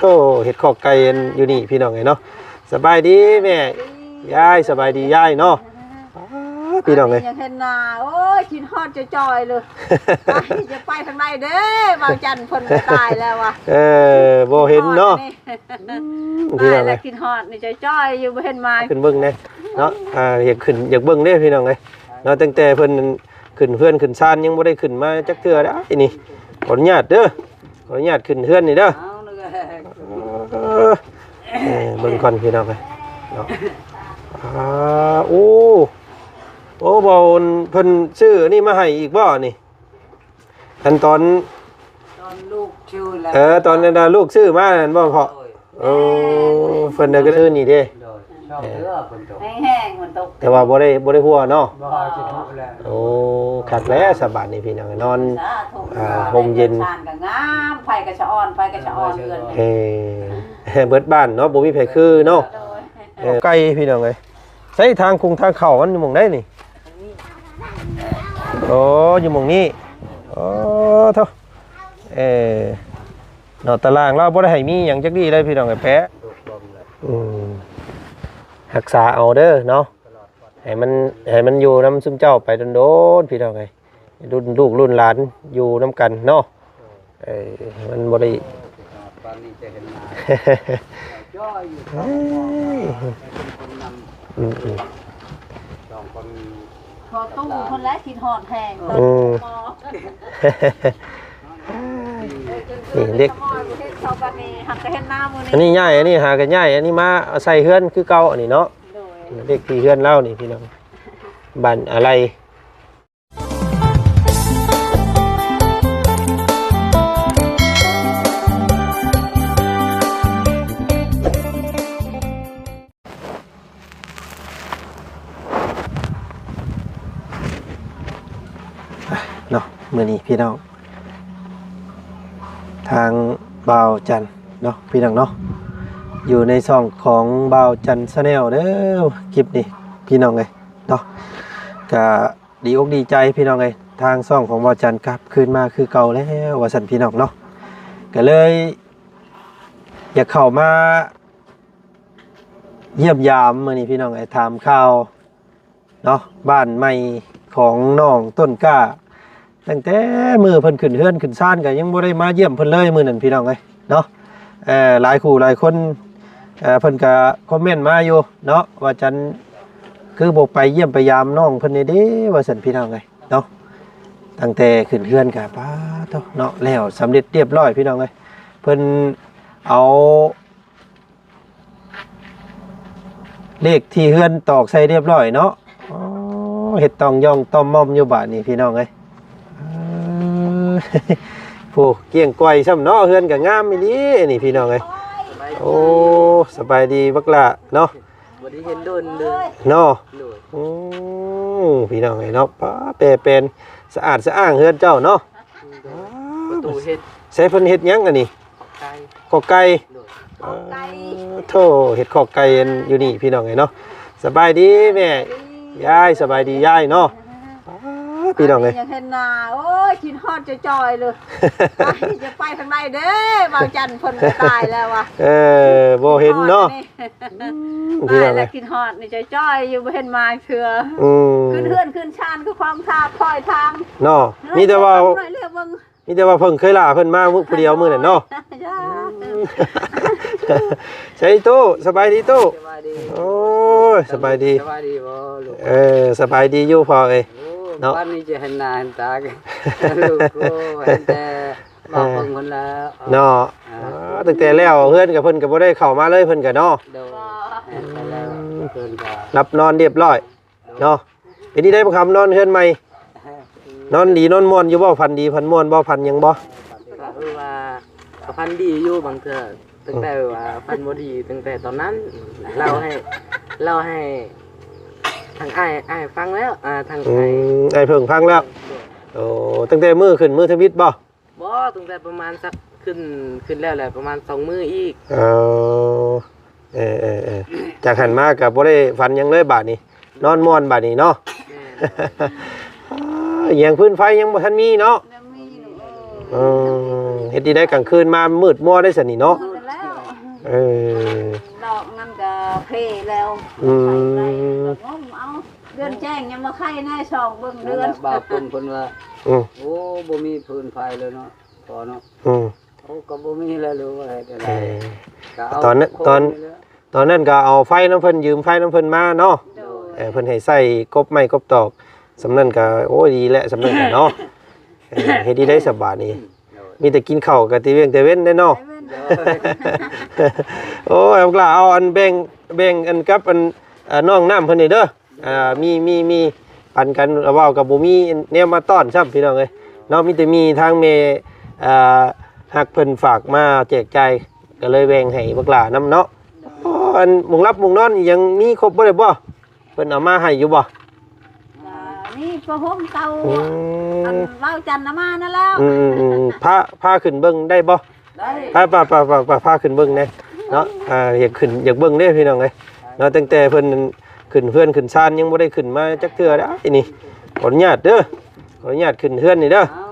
ໂອ້ ເຮັດຄອກໄກ່ຢູ່ນີ້ພີ່ນ້ອງເອີຍເນາະ. ສະບາຍດີແມ່ ຍາຍ ສະບາຍດີຍາຍເນາະ. ອ້າ ພີ່ນ້ອງເອີຍ ອັນນີ້ຍັງເຫັນໜ້າ ໂອ້ຍ ຄິດຮອດຈ່ອຍໆເລີຍ. ໄປ ຈະໄປທາງໃດເດ້ ບ່າວຈັນເພິ່ນກໍຕາຍແລ້ວວ່າ ເອີ ບໍ່ເຫັນເນາະ. ອືມ ຕາຍແລ້ວ ພີ່ນ້ອງເອີຍ ຄິດຮອດນີ້ຈ່ອຍໆຢູ່ ບໍ່ເຫັນມາ. ຂຶ້ນເບິ່ງແດ່ເນາະ ອ່າ ຢາກຂຶ້ນ ຢາກເບິ່ງເດ້ພີ່ນ້ອງເອີຍເນາະ. ຕັ້ງແຕ່ເພິ່ນຂຶ້ນເຮືອນຂຶ້ນຊານ ຍັງບໍ່ໄດ້ຂຶ້ນມາຈັກເທື່ອເດ້ນີ້. ຂໍອະນຸຍາດເດີ ຂໍອະນຸຍາດຂຶ້ນເຮືອນນີ້ເດີ. ເອົາ ເອີ ເບິ່ງກ່ອນພີ່ນ້ອງເອີຍເນາະ. ອ່າ ໂອ້ ໂອ້ ບ່າວ ເພິ່ນຊື້ອັນນີ້ມາໃຫ້ອີກບໍ່ນີ້? ອັນຕອນ ຕອນລູກຊື້ແລ້ວ ເອີ ຕອນນັ້ນນະ ລູກຊື້ມານັ້ນບໍ່ພໍ່? ໂດຍ ໂອ້ ເພິ່ນໄດ້ກໍຊື້ນີ້ເດ້. ໂດຍ ຊອບເທື່ອເພິ່ນຕົກ ແຮງໆ ມັນຕົກ ແຕ່ວ່າບໍ່ໄດ້ ບໍ່ໄດ້ຮົ່ວເນາະ. ບໍ່ ຊິທຸແລ້ວ. ໂອ້ ຄັກແລ້ວສະບາດນີ້ພີ່ນ້ອງ ນອນ ສາທຸ ອ່າ ຮົ່ມເຢັນ ເຮືອນຊານກໍງາມ ໄຟກໍສະອອນ ໄຟກໍສະອອນເຮືອນ. ເອີ ເບິດບ້ານເນາະ ບໍ່ມີໃຜຄືເນາະ. ໂດຍ ເອີ ໄກພີ່ນ້ອງເອີຍ. ໃສທາງຄົງທາງເຂົ້າມັນຢູ່ໝ່ອງໃດນີ້? ໂອ້ ຢູ່ໝ່ອງນີ້. ໂອ້ ໂທ້ ເອີ ເນາະ ຕາລ່າງລາວບໍ່ໄດ້ໃຫ້ມີຫຍັງຈັກດີ້ເລີຍພີ່ນ້ອງເອີຍ ແປະ. ອືມ ຮັກສາເອົາເດີເນາະ ໃຫ້ມັນ ໃຫ້ມັນຢູ່ນຳຊຸມເຈົ້າໄປດົນໆ ພີ່ນ້ອງເອີຍ. ລຸ້ນລູກລຸ້ນຫຼານຢູ່ນຳກັນເນາະ. ເອີ ມັນບໍ່ໄດ້ ປານນີ້ຈະເຫັນໜ້າ ເອີຍ ເປັນຄົນນຳ ອືມໆ ສອງຄົນ ພໍຕູ້ພຸ້ນແຫຼະຄິດຮອດແຮງ. ອືມ ນີ້ເດັກ ອັນນີ້ຍ້າຍ ອັນນີ້ຫາກໍຍ້າຍ ອັນນີ້ມາອາໄສເຮືອນຄືເກົ່າ ອັນນີ້ເນາະ. ໂດຍ ເດັກທີ່ເຮືອນລາວນີ້ພີ່ນ້ອງ ບ້ານອາໄລ. ເນາະ ມື້ນີ້ພີ່ນ້ອງ ທາງບ່າວຈັນເນາະ ພີ່ນ້ອງເນາະ ຢູ່ໃນຊ່ອງຂອງບ່າວຈັນ Channel ເດີ ຄລິບນີ້ພີ່ນ້ອງເອີຍເນາະ. ກະ ດີອົກດີໃຈພີ່ນ້ອງເອີຍ ທາງຊ່ອງຂອງບ່າວຈັນກັບຄືນມາຄືເກົ່າແລ້ວວ່າຊັ້ນພີ່ນ້ອງເນາະ. ກໍເລີຍຢາກເຂົ້າມາຢ້ຽມຢາມມື້ນີ້ພີ່ນ້ອງເອີຍ ຖາມຂ່າວເນາະ ບ້ານໃໝ່ຂອງນ້ອງຕົ້ນກ້າ. ຕັ້ງແຕ່ມື້ເພິ່ນຂຶ້ນເຮືອນຂຶ້ນຊານກໍຍັງບໍ່ໄດ້ມາຢ້ຽມເພິ່ນເລີຍມື້ນັ້ນພີ່ນ້ອງເອີຍເນາະ. ເອີ ຫຼາຍຄູ່ຫຼາຍຄົນ ເອີ ເພິ່ນກໍຄອມເມັນມາຢູ່ເນາະ ວ່າຈັນຄືບໍ່ໄປຢ້ຽມໄປຢາມນ້ອງເພິ່ນແດ່ເດ້ ວ່າຊັ້ນພີ່ນ້ອງເອີຍເນາະ. ຕັ້ງແຕ່ຂຶ້ນເຮືອນກໍປາໂທ້ເນາະ ແລ້ວສຳເລັດຮຽບຮ້ອຍພີ່ນ້ອງເອີຍ. ເພິ່ນເອົາ ເລກທີ່ເຮືອນຕອກໃສ່ຮຽບຮ້ອຍເນາະ. ອໍ ເຮັດຕ່ອງຢ່ອງຕ່ອມໝ່ອມຢູ່ບາດນີ້ພີ່ນ້ອງເອີຍ. ເອີ ໂອ້ ກ້ຽງກ້ອຍຊ້ຳເນາະ ເຮືອນກໍງາມອີ່ຫຼີນີ້ພີ່ນ້ອງເອີຍ. ໂອ້ ສະບາຍດີບັກຫຼ້າເນາະ ບໍ່ໄດ້ເຫັນດົນເລີຍເນາະ. ໂດຍ ອືມ ພີ່ນ້ອງເອີຍເນາະ ປ້າ ແປແປນ ສະອາດສະອ້າງເຮືອນເຈົ້າເນາະ. ປະຕູເຮັດ ໃສ່ເພິ່ນເຮັດຫຍັງອັນນີ້? ໄກ່ ກໍໄກ່. ໂດຍ ເອີ ໂທ້ ເຮັດຄອກໄກ່ຢູ່ນີ້ພີ່ນ້ອງເອີຍເນາະ. ສະບາຍດີແມ່ ຍາຍ ສະບາຍດີຍາຍເນາະ. ອ້າ ພີ່ນ້ອງເອີຍ ອັນນີ້ຍັງເຫັນໜ້າ ໂອ້ຍ ຄິດຮອດຈ່ອຍໆເລີຍ. ໄປ ຈະໄປທາງໃດເດ້ ບ່າວຈັນເພິ່ນກໍຕາຍແລ້ວວ່າ ເອີ ບໍ່ເຫັນເນາະ. ອືມ ຕາຍແລ້ວ ພີ່ນ້ອງເອີຍ ຄິດຮອດນີ້ຈ່ອຍໆຢູ່ ບໍ່ເຫັນມາເທື່ອ. ອືມ ຂຶ້ນເຮືອນຂຶ້ນຊານຄືຂອງທາບຄອຍທາງເນາະ. ມີແຕ່ວ່າ ເອີ ເບິ່ງ ມີແຕ່ວ່າເພິ່ງເຄີຍລາເພິ່ນມາມື້ຜູ້ດຽວມື້ນັ້ນເນາະ. ໃສຕູ້ ສະບາຍດີຕູ້? ສະບາຍດີ. ໂອ້ຍ ສະບາຍດີ ສະບາຍດີບໍ່ລູກ? ເອີ ສະບາຍດີຢູ່ພໍ່ເອີຍ. ໂອ້ ເນາະ ປານນີ້ຈະເຫັນໜ້າເຫັນຕາກັນລູກ. ໂອ້ ເຫັນແຕ່ມາເບິ່ງພຸ້ນແລ້ວເນາະ. ເອີ ຕັ້ງແຕ່ແລ້ວເຮືອນກັບເພິ່ນກໍບໍ່ໄດ້ເຂົ້າມາເລີຍ ເພິ່ນກໍເນາະ. ໂດຍ ແມ່ນແລ້ວ ເພິ່ນກໍ ຫຼັບນອນຮຽບຮ້ອຍ ເນາະ. ເປັນຈັ່ງໃດບັກຄຳ ນອນເຮືອນໃໝ່ ນອນດີນອນມ່ວນຢູ່ບໍ່? ຝັນດີຝັນມ່ວນບໍ່? ຝັນຫຍັງບໍ່? ກໍຄືວ່າກໍຝັນດີຢູ່ບາງເທື່ອ ຕັ້ງແຕ່ວ່າຝັນບໍ່ດີ ຕັ້ງແຕ່ຕອນນັ້ນ ເລົ່າໃຫ້ ເລົ່າໃຫ້ທາງອ້າຍ ອ້າຍຟັງແລ້ວ ອ່າ ທາງ ອືມ ອ້າຍ ອ້າຍເພິ່ງຟັງແລ້ວ. ໂດຍ ໂອ້ ຕັ້ງແຕ່ມື້ຂຶ້ນມື້ທຳອິດບໍ່? ບໍ່ ຕັ້ງແຕ່ປະມານສັກ ຂຶ້ນ ຂຶ້ນແລ້ວແຫຼະ ປະມານສອງມື້ອີກ. ເອີ ເອີ ເອີ ເອີ ຈາກຫັ້ນມາກໍບໍ່ໄດ້ຝັນຫຍັງເລີຍບາດນີ້ ນອນມ່ວນບາດນີ້ເນາະ. ແມ່ນ ຫຍັງ ຟືນໄຟຍັງບໍ່ທັນມີເນາະ. ຍັງມີຢູ່. ເອີ ເຮັດຈັ່ງໃດກາງຄືນມາມືດມົວໄດ້ຊັ້ນນີ້ເນາະ. ແລ້ວ ເອີ ດອກມັນກໍເພແລ້ວ ອືມ ໄປໄດ້ກໍງົມເອົາ ເດືອນແຈ້ງຍັງບໍ່ໄຄແນ່ ຊອກເບິ່ງເດືອນ ນັ້ນແຫຼະ ບ່າວປຶ້ມເພິ່ນວ່າ ອືມ ໂອ້ ບໍ່ມີຟືນໄຟເລີຍເນາະ ພໍເນາະ ອືມ ໂອ້ ກໍບໍ່ມີແລ້ວ ຫຼືວ່າເຮັດຈັ່ງໃດ ເອີ ກໍເອົາ ຕອນນັ້ນ ຕອນ ຕອນນັ້ນກໍເອົາໄຟນຳເພິ່ນ ຢືມໄຟນຳເພິ່ນມາເນາະ ໂດຍ ເອີ ເພິ່ນໃຫ້ໃຊ້ກົບໄມ້ກົບຕອກ ສ່ຳນັ້ນກໍ ໂອ້ຍ ດີແຫຼະ ສ່ຳນັ້ນກໍເນາະ ເອີ ເຮັດດີໄດ້ສະບາດນີ້ ໂດຍ ມີແຕ່ກິນເຂົ້າກໍແຕ່ວຽງແຕ່ເວັນເດ້ເນາະ ແຕ່ເວັນ ໂດຍ ໂອ້ຍ ບັກຫຼ້າ ເອົາອັນແບ່ງ ແບ່ງອັນກັບອັນ ເອີ ນ້ອງນ້ຳເພິ່ນນີ້ເດີ ອ່າ ມີ ມີ ມີ ປັນກັນ ເວົ້າກໍບໍ່ມີແນວມາຕ້ອນຊ້ຳ ພີ່ນ້ອງເອີຍເນາະ ມີແຕ່ມີທາງແມ່ ອ່າ ຮັກເພິ່ນຝາກມາແຈກຈ່າຍ ກໍເລີຍແບ່ງໃຫ້ບັກຫຼ້ານຳເນາະ ໂອ້ ອັນມຸງຫຼັບມຸງນອນອີ່ຫຍັງມີຄົບເບິດແລ້ວບໍ່? ເພິ່ນເອົາມາໃຫ້ຢູ່ບໍ່? ອ່າ ມີຜ້າຫົ່ມເກົ່າ ອືມ ອັນເວົ້າຈັນນຳມານັ້ນແລ້ວ ອືມໆໆ ພາ ພາຂຶ້ນເບິ່ງໄດ້ບໍ່? ໄດ້ ໄປໆໆໆ ພາຂຶ້ນເບິ່ງແດ່ເນາະ ອ່າ ຢາກຂຶ້ນ ຢາກເບິ່ງເດ້ພີ່ນ້ອງເອີຍເນາະ ຕັ້ງແຕ່ເພິ່ນຂຶ້ນເຮືອນຂຶ້ນຊານ ຍັງບໍ່ໄດ້ຂຶ້ນມາຈັກເທື່ອເດ້ນີ້ ຂໍອະນຸຍາດເດີ ຂໍອະນຸຍາດຂຶ້ນເຮືອນນີ້ເດີ ເອົາ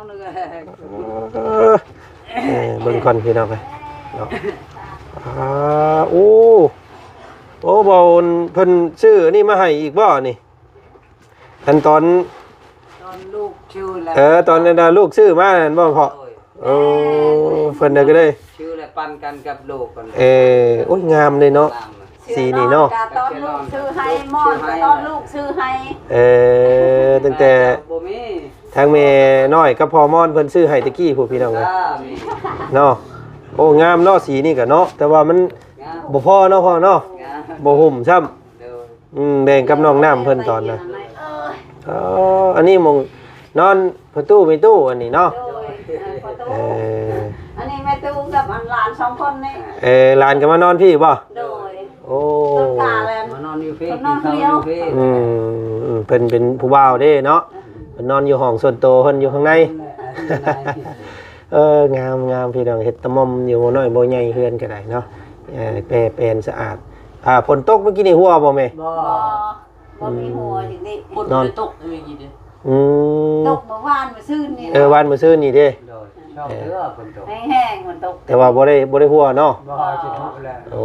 ເອີ ເບິ່ງກ່ອນພີ່ນ້ອງເອີຍເນາະ ອ່າ ໂອ້ ໂອ້ ບ່າວເພິ່ນຊື້ອັນນີ້ມາໃຫ້ອີກບໍ່ນີ້? ອັນຕອນ ຕອນລູກຊື້ແລ້ວ ເອີ ຕອນນັ້ນນະ ລູກຊື້ມານັ້ນບໍ່ພໍ່? ໂດຍ ໂອ້ ເພິ່ນກໍໄດ້ຊື້ແລ້ວປັນກັນກັບລູກກັນ ເອີ ໂອ້ຍ ງາມເດ້ເນາະ ງາມ ສີນີ້ເນາະ ກະຕອນລູກຊື້ໃຫ້ ໝອນກະຕອນລູກຊື້ໃຫ້ ເອີ ຕັ້ງແຕ່ ບໍ່ມີ ທາງແມ່ນ້ອຍກັບພໍ່ມອນເພິ່ນຊື້ໃຫ້ແຕ່ກີ້ພຸ້ນ ພີ່ນ້ອງເອີຍ ເນາະ ໂອ້ ງາມເນາະ ສີນີ້ກະເນາະ ແຕ່ວ່າມັນ ງາມ ບໍ່ພໍເນາະພໍ່ເນາະ ງາມ ບໍ່ຫຸ້ມຊ້ຳ ໂດຍ ອືມ ແບ່ງກັບນ້ອງນ້ຳເພິ່ນຕອນນະ ເອີ ອັນນີ້ໝ່ອງນອນພໍ່ຕູ້ແມ່ຕູ້ອັນນີ້ເນາະ ໂດຍ ເອີ ພໍ່ຕູ້ ເອີ ອັນນີ້ແມ່ຕູ້ກັບອັນຫຼານສອງຄົນນີ້ ເອີ ຫຼານກໍມານອນພີ້ບໍ່? ໂດຍ ໂອ້ ຕົ້ນກາແລ້ວ ມານອນຢູ່ພີ້ ເພິ່ນນອນຜູ້ດຽວ ກິນເຂົ້າຢູ່ພີ້ ອືມ ເພິ່ນເປັນຜູ້ບ່າວເດ້ເນາະ ເພິ່ນນອນຢູ່ຫ້ອງສ່ວນໂຕເພິ່ນຢູ່ຂ້າງໃນ ເອີ ງາມໆ ພີ່ນ້ອງ ເຮັດຕະໝ່ອມຢູ່ ບໍ່ນ້ອຍບໍ່ໃຫຍ່ ເຮືອນກໍໄດ້ເນາະ ເອີ ແປແປນສະອາດ ອ່າ ຝົນຕົກມື້ກີ້ນີ້ຮົ່ວບໍ່ແມ່? ບໍ່ ບໍ່ມີຮົ່ວ ອືມ ຢູ່ນີ້ ຝົນບໍ່ໄດ້ຕົກມື້ກີ້ເດ້ ອືມ ຕົກມື້ວານມື້ຊືນນີ້ ເອີ ວານມື້ຊືນນີ້ເດ້ ໂດຍ ຊ່ອງເທື່ອຝົນຕົກ ແຮງໆ ຝົນຕົກ ແຕ່ວ່າບໍ່ໄດ້ ບໍ່ໄດ້ຮົ່ວເນາະ ບໍ່ຊິທຸແລ້ວ ໂອ້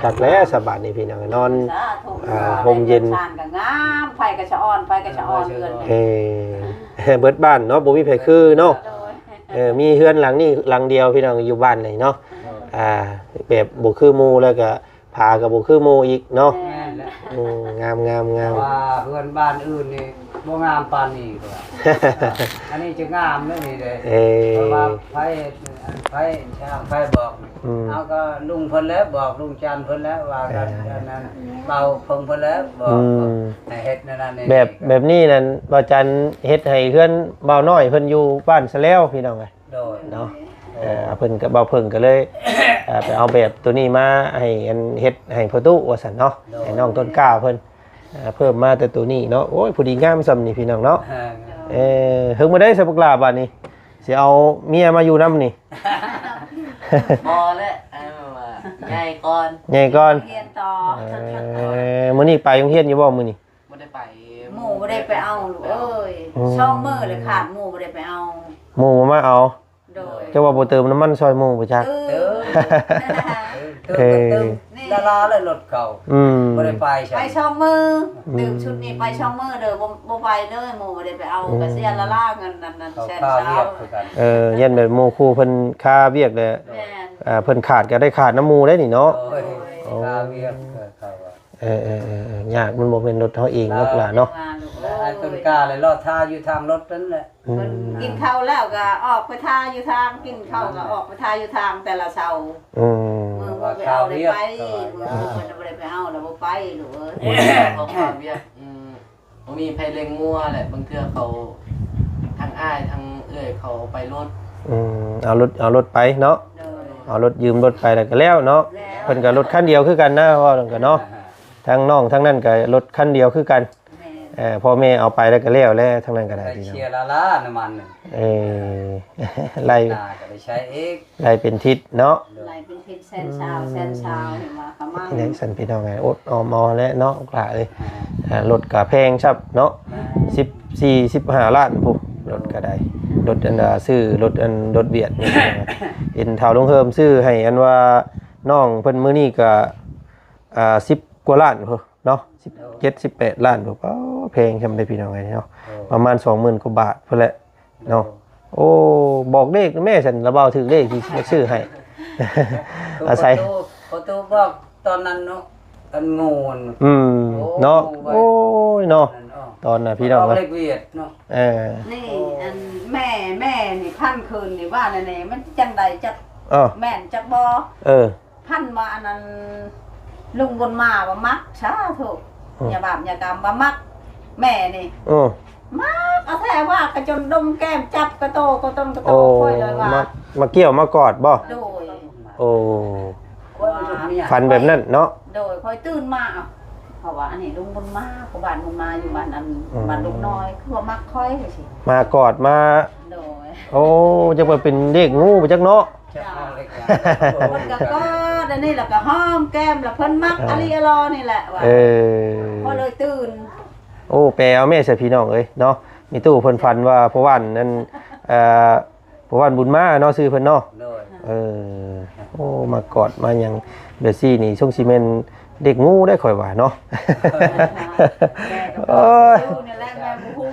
ຄັກແລ້ວສະບາດນີ້ ພີ່ນ້ອງ ນອນ ສາທຸ ອ່າ ຮົ່ມເຢັນ ເຮືອນຊານກໍງາມ ໄຟກໍສະອອນ ໄຟກໍສະອອນ ເອີ ເຮືອນ ເອີ ເບິດບ້ານເນາະ ບໍ່ມີໃຜຄືເນາະ ໂດຍ ເອີ ມີເຮືອນຫຼັງນີ້ຫຼັງດຽວ ພີ່ນ້ອງ ຢູ່ບ້ານນີ້ເນາະ ໂດຍ ອ່າ ແບບບໍ່ຄືໝູ່ ແລ້ວກໍ ຜາກໍບໍ່ຄືໝູ່ອີກເນາະ ແມ່ນແຫຼະ ອືມ ງາມໆໆ ເພາະວ່າເຮືອນບ້ານອື່ນນີ້ບໍ່ງາມປານນີ້ ເພາະວ່າ ອັນນີ້ຈະງາມເດ້ນີ້ເດ້ ເອີ ເພາະວ່າໃຜ ອັນໃຜ ຊ່າງໃຜບອກ ອືມ ເຮົາກໍລຸງເພິ່ນແຫຼະ ບອກລຸງຈັນເພິ່ນແຫຼະ ວ່າກັນ ເອີ ອັນນັ້ນ ເບົາເພິ່ນເພິ່ນແຫຼະ ບອກ ອືມ ໃຫ້ເຮັດແນວນັ້ນແນວນີ້ ແບບ ແບບນີ້ນັ້ນ ບ່າວຈັນເຮັດໃຫ້ເຮືອນບ່າວນ້ອຍເພິ່ນຢູ່ບ້ານຊະແລ້ວ ພີ່ນ້ອງເອີຍ ໂດຍ ເນາະ ໂດຍ ເອີ ເພິ່ນກໍ ບ່າວເພິ່ງກໍເລີຍ ເອີ ໄປເອົາແບບໂຕນີ້ມາໃຫ້ ອັນ ເຮັດໃຫ້ພໍ່ຕູ້ວ່າຊັ້ນເນາະ ໂດຍ ໃຫ້ນ້ອງຕົ້ນກ້າເພິ່ນ ເອີ ເພີ່ມມາແຕ່ໂຕນີ້ເນາະ ໂອ້ຍ ພໍດີງາມສ່ຳນີ້ ພີ່ນ້ອງເນາະ ເອີ ເອີ ເຮີງມື້ໃດຊະບັກຫຼ້າບາດນີ້ ຊິເອົາເມຍມາຢູ່ນຳນີ້ ບໍ່ແຫຼະ ອັນນັ້ນວ່າໃຫຍ່ກ່ອນ ໃຫຍ່ກ່ອນ ຮຽນຕໍ່ ເອີ ມື້ນີ້ໄປໂຮງຮຽນຢູ່ບໍ່ມື້ນີ້? ບໍ່ໄດ້ໄປ ໝູ່ບໍ່ໄດ້ໄປເອົາລູກເອີຍ ອືມ ສອງມື້ແລ້ວຂາດໝູ່ບໍ່ໄດ້ໄປເອົາ ໝູ່ບໍ່ມາເອົາ ໂດຍ ເຈົ້າວ່າບໍ່ເຕີມນ້ຳມັນຊ່ອຍໝູ່ບໍ່ຈັກ ເຕີມ ເຕີມ ເອີ ເຕີມ ນີ້ ລະລາແລ້ວລົດເຂົາ ອືມ ບໍ່ໄດ້ໄປ ໄປສອງມື້ ອືມ ຕື່ມຊຸດນີ້ໄປສອງມື້ເດີ ບໍ່ ບໍ່ໄປເລີຍ ໝູ່ບໍ່ໄດ້ໄປເອົາ ອືມ ກໍເສຍລະລາເງິນນັ້ນ ນັ້ນ ເຂົາ ແສນ ຄາວຽກຄືກັນ ເອີ ຢ້ານແບບໝູ່ຄູ່ເພິ່ນຄາວຽກແຫຼະ ແມ່ນ ອ່າ ເພິ່ນຂາດກໍໄດ້ຂາດນຳໝູ່ໄດ໋ນີ້ເນາະ ໂດຍ ໂອ້ ຄາວຽກ ເອີ ເຂົາວ່າ ເອີ ເອີ ເອີ ເອີ ຍາກ ມັນບໍ່ແມ່ນລົດເຮົາເອງ ເອີ ເນາະ ລູກຫຼານເນາະ ແມ່ນ ແລະ ອ້າຍຕົ້ນກ້າແລ້ວເລາະຖ້າຢູ່ທາງລົດນັ້ນແຫຼະ ເພິ່ນ ອືມ ກິນເຂົ້າແລ້ວກໍອອກໄປຖ້າຢູ່ທາງ ກິນເຂົ້າກໍອອກໄປຖ້າຢູ່ທາງແຕ່ລະເຊົ້າ ອືມ ມື້ ມື້ເພິ່ນໄປເອົາໄດ້ໄປ ມື້ເພິ່ນບໍ່ໄດ້ໄປເອົາລະບໍ່ໄປ ລູກເອີຍ ເຂົາຄາວຽກ ອືມ ບໍ່ມີໃຜລ້ຽງງົວແຫຼະ ບາງເທື່ອເຂົາ ທັງອ້າຍທັງເອື້ອຍເຂົາເອົາໄປລົດ ອືມ ເອົາລົດ ເອົາລົດໄປເນາະ ໂດຍ ເອົາລົດ ຢືມລົດໄປແລ້ວກໍແລ້ວເນາະ ແລ້ວ ເພິ່ນກໍລົດຄັນດຽວຄືກັນນະ ເວົ້ານັ້ນກໍເນາະ ທັງນ້ອງທັງນັ້ນກໍລົດຄັນດຽວຄືກັນ ແມ່ນ ເອີ ພໍ່ແມ່ເອົາໄປແລ້ວກໍແລ້ວແຫຼະ ທັງນັ້ນກໍໄດ້ ໄດ້ເສຍລະລານ້ຳມັນ ເອີ ໄລ່ ຕາກໍໄດ້ໃຊ້ອີກ ໄລ່ເປັນທິດເນາະ ໄລ່ເປັນທິດແສນຊາວ ອືມ ແສນຊາວ ເຫັນວ່າປະມານ ຈັ່ງໃດຊັ້ນ ພີ່ນ້ອງເອີຍ ອົດອອມເອົາແຫຼະເນາະ ລູກຫຼາເອີຍ ອ່າ ອ່າ ລົດກໍແພງຊັບເນາະ ສິບສີ່ ສິບຫ້າລ້ານພຸ້ນ ລົດກໍໄດ້ ລົດອັນວ່າ ຊື້ລົດອັນ ລົດວຽດນີ້ ເຫັນທ້າວລຸງເຮີມຊື້ໃຫ້ອັນວ່າ ນ້ອງເພິ່ນມື້ນີ້ກໍ ອ່າ ສິບກວ່າລ້ານພຸ້ນເນາະ ສິບເຈັດ ສິບແປດລ້ານພຸ້ນ. ໂອ້ ແພງຊ່ຳເດ້ພີ່ນ້ອງເອີຍເນາະ ໂອ້ ປະມານສອງໝື່ນກວ່າບາດພຸ້ນແຫຼະເນາະ. ໂອ້ ບອກເລກແມ່ຊັ້ນ ລະເວົ້າຖືກເລກທີ່ຈະຊື້ໃຫ້ ອາໄສ ປະຕູ ປະຕູບອກຕອນນັ້ນເນາະ ອັນງູນ ອືມ ໂອ້ ເນາະ ໂອ້ຍເນາະ ຕອນນັ້ນພີ່ນ້ອງເອີຍ ເລກຫວຽດເນາະ ເອີ ນີ້ ໂອ້ ອັນແມ່ ແມ່ນີ້ພັນຄືນນີ້ວ່າແນວນີ້ ມັນຈັ່ງໃດຈັກ ເອີ ແມ່ນຈັກບໍ່ ເອີ ພັນວ່າອັນນັ້ນ ລຸງບຸນມາວ່າມັກ ສາທຸ ອືມ ຢ່າບາບຢ່າກຳວ່າມັກ ແມ່ນີ້ ເອີ ມັກເອົາແທ້ວ່າ ກະຈົນດົມແກ້ມ ຈັບກະໂຕ ກະຕົນກະໂຕ ໂອ້ ຂ້ອຍເລີຍວ່າ ມາ ມາກ່ຽວມາກອດບໍ່? ໂດຍ ໂອ້ ຝັນແບບນັ້ນເນາະ ໂດຍ ຂ້ອຍຕື່ນມາ ເພາະວ່າອັນນີ້ລຸງບຸນມາ ຜູ້ບ້ານບຸນມາ ຢູ່ບ້ານອັນ ອືມ ບ້ານລຸງນ້ອຍ ຄືວ່າມັກຂ້ອຍຈັ່ງຊີ້ ມາກອດມາ ໂດຍ ໂອ້ ຈັກວ່າເປັນເລກງູບໍ່ຈັກເນາະ ເຈົ້າ ເພິ່ນກໍກອດອັນນີ້ ແລ້ວກໍຫອມແກ້ມ ແລ້ວເພິ່ນມັກ ເອີ ອະລີອະລໍນີ້ແຫຼະວ່າ ເອີ ຂ້ອຍເລີຍຕື່ນ. ໂອ້ ແປເອົາແມ່ໃສ່ພີ່ນ້ອງເອີຍເນາະ ມີຕູ້ເພິ່ນຝັນວ່າພໍ່ບ້ານນັ້ນ ເອີ ພໍ່ບ້ານບຸນມາເນາະ ຊື່ເພິ່ນເນາະ ໂດຍ ເອີ ໂອ້ ມາກອດມາຫຍັງແບບຊີ້ນີ້ ຊົງຊິແມ່ນເດັກງູໄດ໋ຂ້ອຍວ່າເນາະ ແມ່ກໍບອກ ໂອ້ຍ ຊື່ໆນີ້ແຫຼະ ແມ່ບໍ່ຮູ້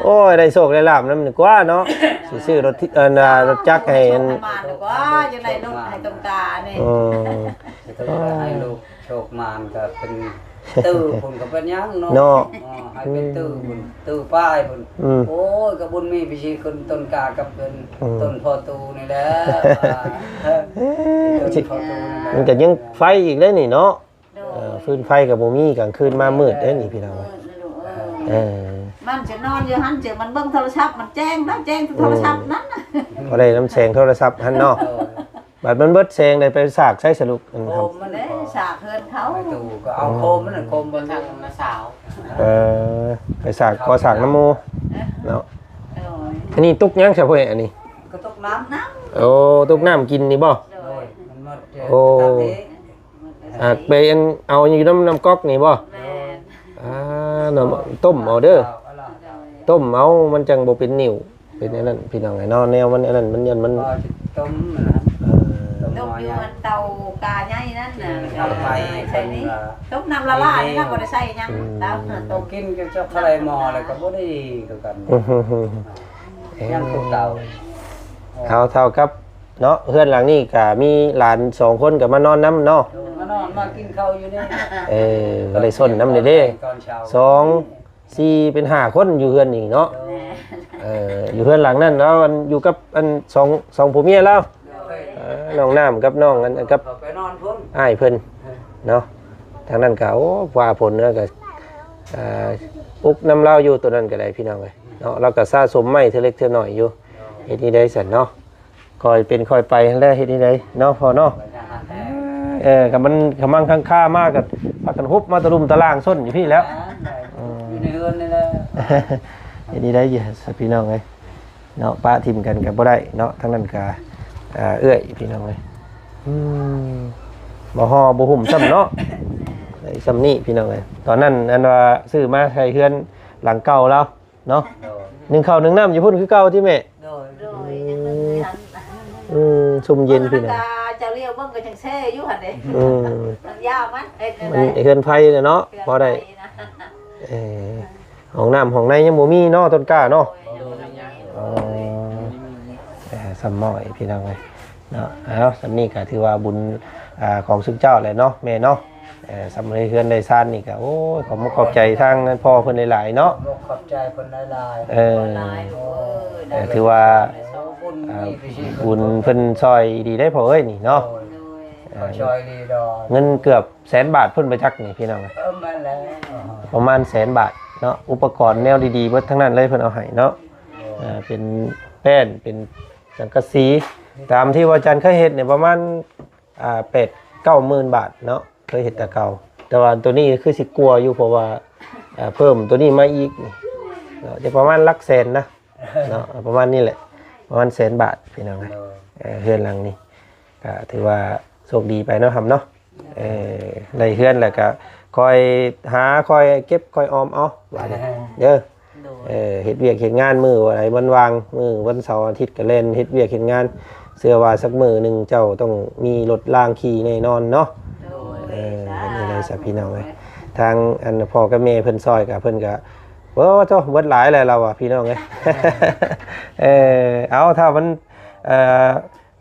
ໂອ້ຍ ໄດ້ໂຊກໄດ້ລາບນຳດີກວ່າເນາະ ຊິຊື້ລົດ ອັນ ລົດຈັກໃຫ້ ໂຊກໃຫ້ໝານດີກວ່າ ຢາກໄດ້ລົດໃຫ້ຕົນການີ້ ອືມ ໃຫ້ລູກໂຊກໝານກໍເປັນ ຕື້ພຸ້ນກໍເປັນຫຍັງເນາະ ເນາະ ເອີ ໃຫ້ເປັນຕື້ພຸ້ນ ຕື້ປ້າຍພຸ້ນ ອືມ ໂອ້ຍ ກໍບຸນມີໄປຊິຂຶ້ນຕົ້ນກາກັບເປັນ ອືມ ຕົ້ນພໍ່ຕູ້ນີ້ແຫຼະ ເອີ ຕົ້ນພໍ່ຕູ້ນີ້ແຫຼະ ມັນກໍຍັງໄຟອີກເດ້ນີ້ເນາະ ໂດຍ ເອີ ຟືນໄຟກໍບໍ່ມີ ກາງຄືນມາມືດເດ້ນີ້ພີ່ນ້ອງ ມືດເດ້ ເອີ ມັນຈະນອນຢູ່ຫັ້ນ ຈະມັນເບິ່ງໂທລະສັບ ມັນແຈ້ງນະ ແຈ້ງໂທລະສັບນັ້ນນະ ອືມ ພໍໄດ້ນຳແສງໂທລະສັບຫັ້ນເນາະ ໂດຍ ບັດມັນເບິດແສງໄດ້ໄປສາກໃສສະລຸກ ອັນ ໂຄມມັນ ເດ້ສາກເຮືອນເຂົາ ໄປຕູ້ກໍເອົາໂຄມມັນ ໂຄມເບິ່ງທາງນ້າສາວ ເອີ ໄປສາກ ຂໍສາກນຳໝູ່ເນາະ ໂດຍ ອັນນີ້ຕຸກຫຍັງຊະພໍ່ ອັນນີ້ ກໍຕຸກນ້ຳ ໂອ້ ຕຸກນ້ຳກິນນີ້ບໍ່ ໂດຍ ມັນໝົດ ໂອ້ ຕັກເອງ ອາ ໄປອັນເອົາຢູ່ນຳ ນຳກອກນີ້ບໍ່ ແມ່ນ ອ່າ ເນາະ ຕົ້ມເອົາເດີ ຕົ້ມເອົາ ມັນຈັ່ງບໍ່ເປັນໜິ້ວ ເປັນອັນນັ້ນພີ່ນ້ອງເອີຍເນາະ ແນວມັນອັນນັ້ນ ມັນຢ້ານມັນ ເອີ ຕົ້ມຢູ່ອັນເຕົາກາໃຫຍ່ນັ້ນນະ ເອົາໄປໃສ່ນີ້ ຕົ້ມນ້ຳລະລາຍນີ້ນະ ບໍ່ໄດ້ໃສ່ຫຍັງ ອືມ ເຕົາ ຕົ້ມກິນກັບເຈົ້າໄຂ່ໝໍ້ແລ້ວກໍບໍ່ໄດ້ຄືກັນ ຍັງຄືເກົ່າ ເອົາເທົ່າກັບ ເນາະ ເຮືອນຫຼັງນີ້ກະມີຫຼານສອງຄົນກະມານອນນຳເນາະ ມານອນມາກິນເຂົ້າຢູ່ນີ້ ເອີ ກໍໄດ້ສົນນຳເດ້ເດ້ ສອງ ສີ່ ເປັນຫ້າຄົນຢູ່ເຮືອນນີ້ເນາະ ເອີ ຢູ່ເຮືອນຫຼັງນັ້ນລາວອັນຢູ່ກັບອັນສອງ ສອງຜົວເມຍລາວ ເອີ ນ້ອງນ້ຳກັບນ້ອງອັນກັບອ້າຍເພິ່ນເນາະ ທາງນັ້ນກະ ໂອ້ ຟ້າຝົນແລ້ວກະ ອ່າ ອຸກນຳລາວຢູ່ ໂຕນັ້ນກະໄດ້ພີ່ນ້ອງເອີຍເນາະ ລາວກະສະສົມໄມ້ເທື່ອເລັກເທື່ອນ້ອຍຢູ່ ເຮັດນີ້ໄດ້ຊັ້ນເນາະ ຄ່ອຍເປັນຄ່ອຍໄປຫັ້ນແຫຼະ ເຮັດແນວໃດເນາະພໍ່ເນາະ ເອີ ຄັນມັນຂະມັງຄັງຄາມາກໍພາກັນຮຸບມາຕະລຸ່ມຕະລ່າງຊົນຢູ່ພີ້ແລ້ວ ແມ່ນ ຢູ່ໃນເຮືອນນີ້ແຫຼະ ເຮັດແນວໃດຢູ່ຊະພີ່ນ້ອງເອີຍເນາະ ປະຖິ້ມກັນກໍບໍ່ໄດ້ເນາະ ທາງນັ້ນກໍ ເອື້ອຍພີ່ນ້ອງເອີຍ ອືມ ບໍ່ຫໍ່ບໍ່ຫຸ້ມຊ້ຳເນາະ ໄດ້ຊ່ຳນີ້ພີ່ນ້ອງເອີຍ ຕອນນັ້ນອັນວ່າຊື້ມາໃສ່ເຮືອນຫຼັງເກົ່າລາວ ເນາະ ໂດຍ ໜຶ້ງເຂົ້າໜຶ້ງນ້ຳຢູ່ພຸ້ນຄືເກົ່າຕິແມ່ ໂດຍ ໂດຍ ຍັງເປັນເຮືອນ ອືມ ຊຸ່ມເຢັນພີ່ນ້ອງ ເຈົ້າຫຼຽວເບິ່ງກໍຍັງແຊ່ຢູ່ຫັ້ນເດ້ ອືມ ມັນຍາວມັນເຮັດ ມັນເຮືອນໄຟແຫຼະເນາະ ພໍໄດ້ ເອີ ຫ້ອງນ້ຳຫ້ອງໃນຍັງບໍ່ມີເນາະ ຕົ້ນກ້າເນາະ ໂດຍ ອໍ ເອີ ຊ່ຳໝ້ອຍພີ່ນ້ອງເອີຍ ເນາະ ເອົາ ຊ່ຳນີ້ກໍຖືວ່າບຸນ ອ່າ ຂອງຊຸມເຈົ້າແຫຼະເນາະ ແມ່ເນາະ ເອີ ຊ່ຳໃນເຮືອນໃນຊານນີ້ກໍ ໂອ້ຍ ຂອບມຸກຂອບໃຈທາງພໍ່ເພິ່ນຫຼາຍໆເນາະ ຂອບໃຈເພິ່ນຫຼາຍໆ ເອີ ຫຼາຍ ໂອ້ຍ ເອີ ຖືວ່າ ບຸນ ອ່າ ບຸນເພິ່ນຊ່ອຍດີໄດ໋ພໍ່ເອີຍນີ້ເນາະ ໂດຍ ເອີ ເພິ່ນຊ່ອຍດີດອກ ເງິນເກືອບແສນບາດພຸ້ນໄປຈັກນີ້ພີ່ນ້ອງ ເອີ ແມ່ນແລ້ວ ປະມານແສນບາດເນາະ ອຸປະກອນແນວດີໆເບິດທັງນັ້ນເລີຍ ເພິ່ນເອົາໃຫ້ເນາະ ໂດຍ ເອີ ເປັນແປ້ນ ເປັນ ສັງກະສີ ຕາມທີ່ວ່າຈັນເຄີຍເຮັດນີ້ປະມານ ອ່າ ແປດເກົ້າໝື່ນບາດເນາະ ເຄີຍເຮັດແຕ່ເກົ່າ ແຕ່ວ່າໂຕນີ້ຄືຊິກວ່າຢູ່ ເພາະວ່າ ເພີ່ມໂຕນີ້ມາອີກເນາະ ຈະປະມານຫຼັກແສນນະເນາະ ປະມານນີ້ແຫຼະ ປະມານແສນບາດພີ່ນ້ອງເອີຍ ເຮືອນຫຼັງນີ້ ກໍຖືວ່າໂຊກດີໄປເນາະ ຄຳເນາະ ເອີ ໄດ້ເຮືອນແລ້ວກໍຄ່ອຍຫາຄ່ອຍເກັບຄ່ອຍອອມເອົາບາດນີ້ເດີ ໂດຍ ເອີ ເຮັດວຽກເຮັດງານ ມື້ໃດວັນວ່າງ ມື້ວັນເສົາອາທິດກໍແລ່ນເຮັດວຽກເຮັດງານ ເຊື່ອວ່າສັກມື້ໜຶ່ງເຈົ້າຕ້ອງມີລົດລາງຂີ່ແນ່ນອນເນາະ. ໂດຍ ເອີ ສາທຸ ເຮັດແນວໃດຊະພີ່ນ້ອງເອີຍ. ທາງອັນພໍ່ກັບແມ່ເພິ່ນຊ່ອຍກະ ເພິ່ນກະ ໂອ້ໂທ້ ເບິດຫຼາຍແລ້ວລາວວ່າ ພີ່ນ້ອງເອີຍ. ເອີ ເອົາ ຖ້າມັນ ເອີ